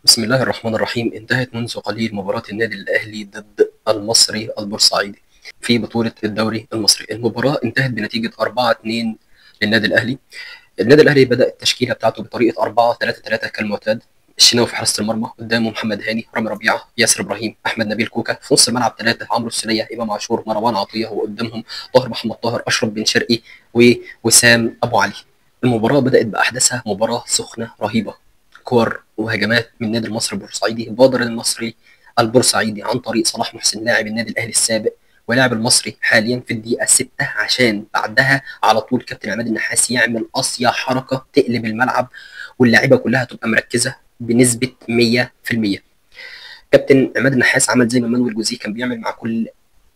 بسم الله الرحمن الرحيم. انتهت منذ قليل مباراة النادي الأهلي ضد المصري البورسعيدي في بطولة الدوري المصري. المباراة انتهت بنتيجة 4-2 للنادي الأهلي. النادي الأهلي بدأ التشكيلة بتاعته بطريقة 4-3-3 كالمعتاد. الشناوي في حراسة المرمى، قدامه محمد هاني، رامي ربيعة، ياسر إبراهيم، أحمد نبيل كوكا. في نص الملعب 3: عمرو السولية، إمام عاشور، مروان عطية، وقدامهم طاهر محمد طاهر، أشرف بن شرقي، ووسام أبو علي. المباراة بدأت بأحداثها مباراة سخنة رهيبة، كور وهجمات من نادي المصري البورسعيدي. بادر المصري البورسعيدي عن طريق صلاح محسن لاعب النادي الاهلي السابق ولاعب المصري حاليا في الدقيقة 6، عشان بعدها على طول كابتن عماد النحاس يعمل قصيه حركة تقلب الملعب واللاعيبه كلها تبقى مركزه بنسبة 100%. كابتن عماد النحاس عمل زي ما مانويل جوزيه كان بيعمل مع كل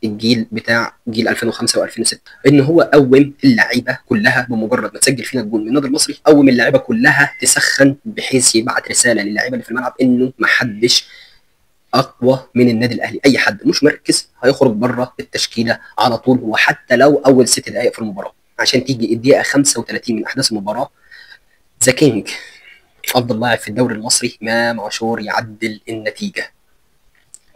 الجيل بتاع جيل 2005 و2006، ان هو قوم اللعيبة كلها بمجرد ما تسجل فينا الجول من النادي المصري، قوم اللعيبة كلها تسخن بحيث يبعت رسالة للعيبة اللي في الملعب انه ما حدش اقوى من النادي الاهلي، اي حد مش مركز هيخرج بره التشكيلة على طول، وحتى لو اول 6 دقائق في المباراة. عشان تيجي الدقيقة 35 من احداث المباراة، the king افضل لاعب في الدوري المصري امام عاشور يعدل النتيجة.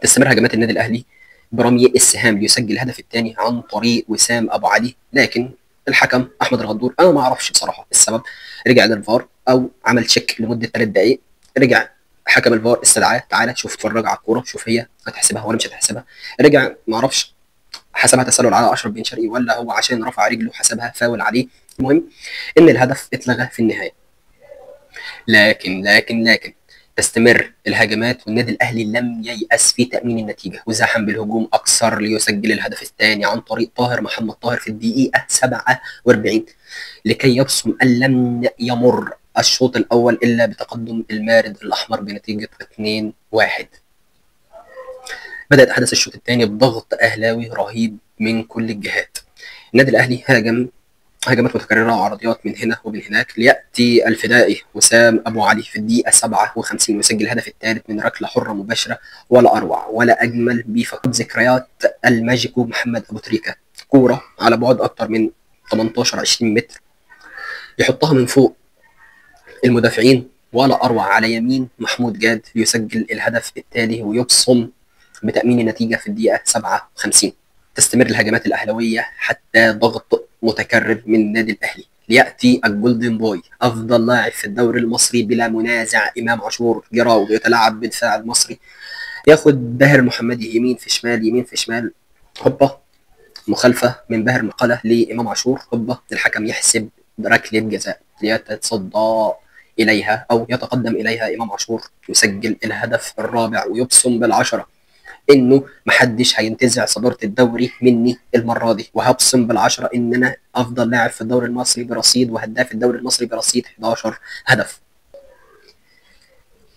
تستمر هجمات النادي الاهلي برمي السهام ليسجل الهدف الثاني عن طريق وسام ابو علي، لكن الحكم احمد الغندور انا ما اعرفش بصراحة السبب، رجع للفار او عمل check لمدة 3 دقائق، رجع حكم الفار استدعاه، تعالى شوف اتفرج على الكورة، شوف هي هتحسبها ولا مش هتحسبها. رجع ما اعرفش حسبها تسلل على اشرف بن شرقي ولا هو عشان رفع رجله حسبها فاول عليه. المهم ان الهدف اتلغى في النهاية. لكن لكن لكن تستمر الهجمات والنادي الاهلي لم ييأس في تأمين النتيجة، وزاحم بالهجوم اكثر ليسجل الهدف الثاني عن طريق طاهر محمد طاهر في الدقيقة 47 لكي يبصم ان لم يمر الشوط الاول الا بتقدم المارد الاحمر بنتيجة 2-1. بدأت احداث الشوط الثاني بضغط اهلاوي رهيب من كل الجهات. النادي الاهلي هاجم هجمات متكررة وعرضيات من هنا ومن هناك، ليأتي الفدائي وسام أبو علي في الدقيقة 57 ويسجل الهدف الثالث من ركلة حرة مباشرة، ولا أروع ولا أجمل بفقد ذكريات الماجيكو محمد أبو تريكة. كورة على بعد أكتر من 18-20 متر يحطها من فوق المدافعين، ولا أروع على يمين محمود جاد ليسجل الهدف التالي ويبصم بتأمين النتيجة في الدقيقة 57. تستمر الهجمات الأهلاوية حتى ضغط متكرر من النادي الأهلي، ليأتي ال golden boy أفضل لاعب في الدوري المصري بلا منازع إمام عاشور يراوغ يتلاعب بالدفاع المصري، ياخد باهر المحمدي يمين في شمال يمين في شمال، هوبا مخالفة من باهر مقالة لإمام عاشور، هوبا الحكم يحسب ركلة جزاء ليتصدى إليها أو يتقدم إليها إمام عاشور يسجل الهدف الرابع ويبصم بالعشرة انه محدش هينتزع صدارة الدوري مني المرة دي، وهبصم بالعشرة ان انا افضل لاعب في الدوري المصري برصيد وهداف الدوري المصري برصيد 11 هدف.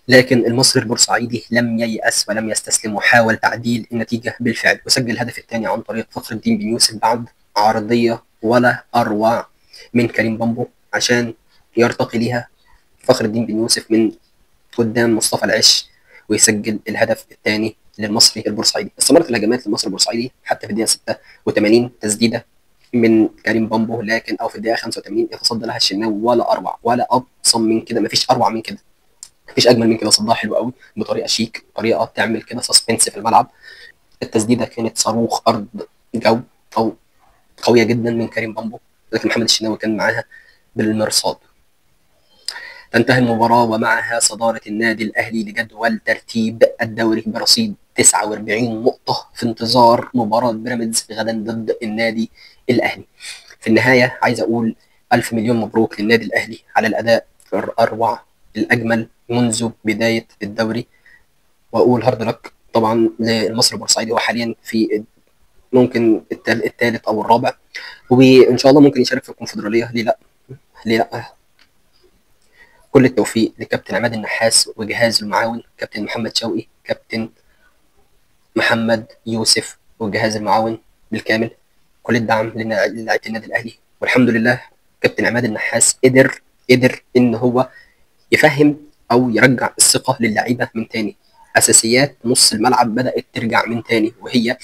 لكن المصري البورسعيدي لم ييأس ولم يستسلم وحاول تعديل النتيجة بالفعل، وسجل الهدف الثاني عن طريق فخر الدين بن يوسف بعد عرضية ولا اروع من كريم بامبو عشان يرتقي ليها فخر الدين بن يوسف من قدام مصطفى العش ويسجل الهدف الثاني للمصري البورسعيدي. استمرت الهجمات للمصري البورسعيدي حتى في الدقيقة 86 تسديده من كريم بامبو، لكن او في الدقيقة 85 يتصدى لها الشناوي، ولا اروع ولا ابصم من كده، مفيش اروع من كده، مفيش اجمل من كده. صدها حلو قوي بطريقة شيك، طريقه تعمل كده suspense في الملعب. التسديده كانت صاروخ ارض جو او قوية جدا من كريم بامبو، لكن محمد الشناوي كان معاها بالمرصاد. تنتهي المباراة ومعها صدارة النادي الأهلي لجدول ترتيب الدوري برصيد 49 نقطة في انتظار مباراة بيراميدز غدا ضد النادي الأهلي. في النهاية عايز أقول ألف مليون مبروك للنادي الأهلي على الأداء الأروع الأجمل منذ بداية الدوري، وأقول hard luck طبعا للمصري البورسعيدي، هو حاليا في ممكن الثالث أو الرابع، وإن شاء الله ممكن يشارك في الكونفدرالية، ليه لأ؟ ليه لأ؟ كل التوفيق لكابتن عماد النحاس وجهاز المعاون، كابتن محمد شوقي، كابتن محمد يوسف والجهاز المعاون بالكامل، كل الدعم للاعيبه النادي الاهلي. والحمد لله كابتن عماد النحاس قدر ان هو يفهم او يرجع الثقة للعيبة من تاني. اساسيات نص الملعب بدات ترجع من تاني، وهي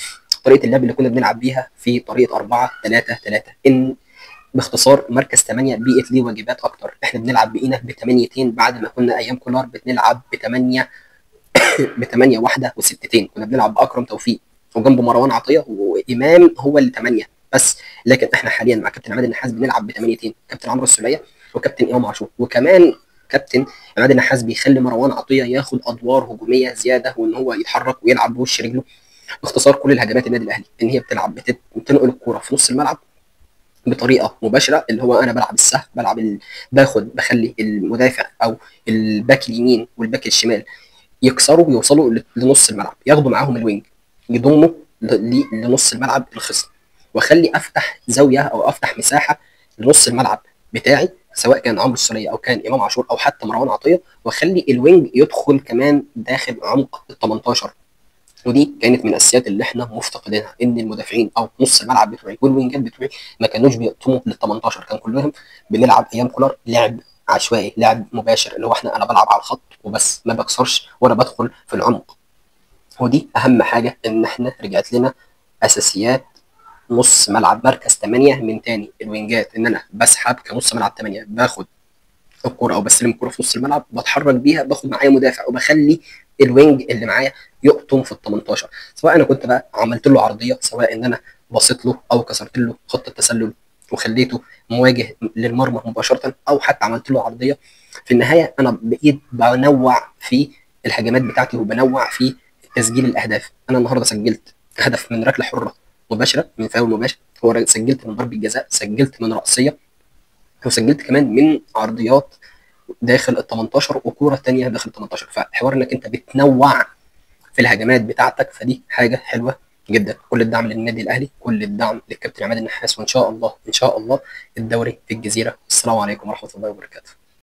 طريقه اللعب اللي كنا بنلعب بيها في طريقه 4-3-3، ان باختصار مركز 8 بقت ليه واجبات اكتر. احنا بنلعب بقينا بثمانيتين بعد ما كنا ايام كولر بنلعب بثمانية بثمانية واحدة وستتين، كنا بنلعب باكرم توفيق وجنبه مروان عطية وامام هو اللي 8 بس. لكن احنا حاليا مع كابتن عماد النحاس بنلعب بثمانيتين، كابتن عمرو السوليه وكابتن امام عاشور، وكمان كابتن عماد النحاس بيخلي مروان عطية ياخد ادوار هجومية زيادة وان هو يتحرك ويلعب بوش رجله. باختصار كل الهجمات النادي الاهلي ان هي بتلعب بتنقل الكورة في نص الملعب بطريقة مباشرة، اللي هو انا بلعب السهل، بلعب باخد بخلي المدافع او الباك اليمين والباك الشمال يكسروا ويوصلوا لنص الملعب، ياخدوا معاهم ال wing يضموا لنص الملعب الخصم، واخلي افتح زاوية او افتح مساحة لنص الملعب بتاعي سواء كان عمرو السوليه او كان امام عاشور او حتى مروان عطية، واخلي ال wing يدخل كمان داخل عمق ال 18. ودي كانت من الاساسيات اللي احنا مفتقدينها، ان المدافعين او نص الملعب بتوعي والوينجات بتوعي ما كانوش بيقطموا لل 18، كان كلهم بنلعب ايام كولر لعب عشوائي، لعب مباشر، اللي هو احنا انا بلعب على الخط وبس، ما بكسرش ولا بدخل في العمق. ودي اهم حاجة، ان احنا رجعت لنا اساسيات نص ملعب مركز 8 من تاني، الوينجات ان انا بسحب كنص ملعب 8، باخد الكورة او بستلم الكورة في نص الملعب بتحرك بيها، باخد معايا مدافع وبخلي ال wing اللي معايا يقطم في ال 18، سواء انا كنت بقى عملت له عرضية، سواء ان انا بصيت له او كسرت له خط التسلل وخليته مواجه للمرمى مباشرة، او حتى عملت له عرضية. في النهاية انا بقيت بنوع في الهجمات بتاعتي وبنوع في تسجيل الاهداف. انا النهارده سجلت هدف من ركلة حره مباشرة، من فاول مباشر، هو سجلت من ضربه جزاء، سجلت من راسية، وسجلت كمان من عرضيات داخل ال 18 وكوره ثانية داخل ال 18. فحوار انك انت بتنوع في الهجمات بتاعتك، فدي حاجة حلوة جدا. كل الدعم للنادي الاهلي، كل الدعم للكابتن عماد النحاس، وان شاء الله ان شاء الله الدوري في الجزيرة. السلام عليكم ورحمة الله وبركاته.